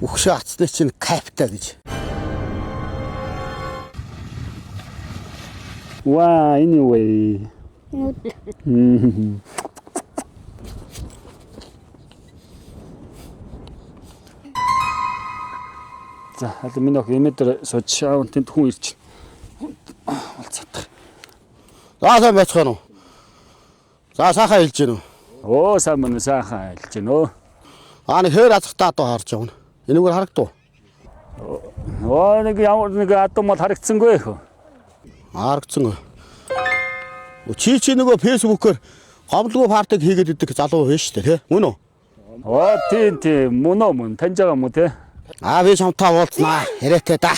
Үхшээ атсны чинь капта гэж. Ваа, энэ юу вэ? Нүд. За, аль миний охин эмээ дээр сууж аав тэнд хүн ирж. Олцоодох. За сайн байцгаана уу? За сайхан хэлж гэнэ үү? Оо, сайн мөн сайхан айлж гэнэ өө. Аа нэг хээр азхтаа одоо харж явна. Энэгээр харагдав. Оо, нэг ямар нэг адуу мал харагдсангүй хөө. Харагдсан. Чи нөгөө фэйсбүүкээр гомдлгүй партиг хийгээд идэг залуу байж шүү дээ, тий? Мөн үү? Оо, тийм тийм мөн үү мөн таньж байгаа мөн те. Аа би чамтай уулзнаа. Яриатай да.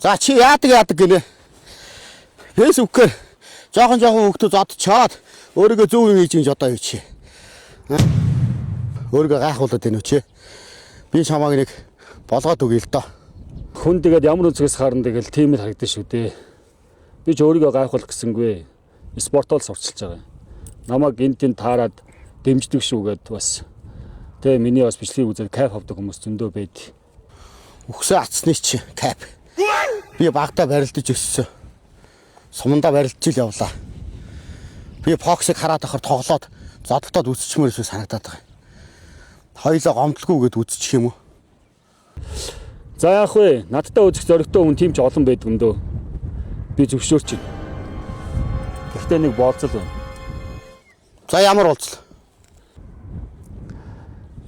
За чи яадаг гинэ? Фэйсбүүкээр жоохон жоохон хүүхдүүд зодчоод өөрийгөө зөв юм хийж гэж одоо юу чи. Өөрийгөө гайхуулаад байна уу чи? Би чамааг нэг болгоод өгье л доо. Хүн тэгээд ямар үзгээс харна тэгэл тийм л харагдана шүү дээ. Би ч өөрийгөө гайхуулах гэсэнгүй. Спортоор л сурчилж байгаа юм. Намайг энд тэнд таарад дэмждэг шүү гэд бас. Тэгээ миний бас бичлэгийг үзээд кайф авдаг хүмүүс зөндөө байд. Үхсэн атсны чи кап. Би багтаа барилдаж өссөн. Сумандаа барилдаж ил явлаа. Би Фоксыг хараад ахаар тоглоод зодолтоод үсчмээр шиг санагдаад байгаа. Хоёлоо гомдлгүй гэд үсчих юм уу? За яах вэ? Надтай үзэх зоригтой хүн тийм ч олон байдаг юм дөө. Би зөвшөөрч байна. Гэхдээ нэг болцол байна. За ямар уулзал?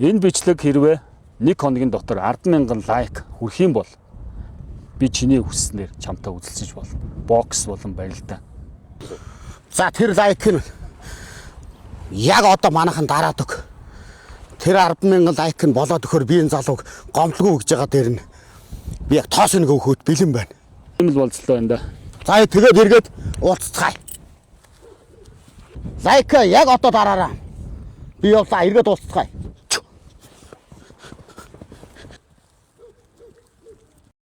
Энэ бичлэг хэрвээ нэг хоногийн дотор 10,000 лайк хүрэх юм бол би чиний хүсснээр чамтай үзэлцэж болно. Бокс болон барилдаа. За тэр лайк нь яг одоо манайхан дараад өг. Тэр 10,000 лайк нь болоод өгөхөр би энэ залууг гомдлгүй гэж байгаа дээр нь би яг тоос нэг өөхөд бэлэн байна. Тийм л болцлоо байна да. За тэгээд эргээд уулзцгаая. Лайк яг одоо дараарай. Би явлаа эргээд уулзцгаая.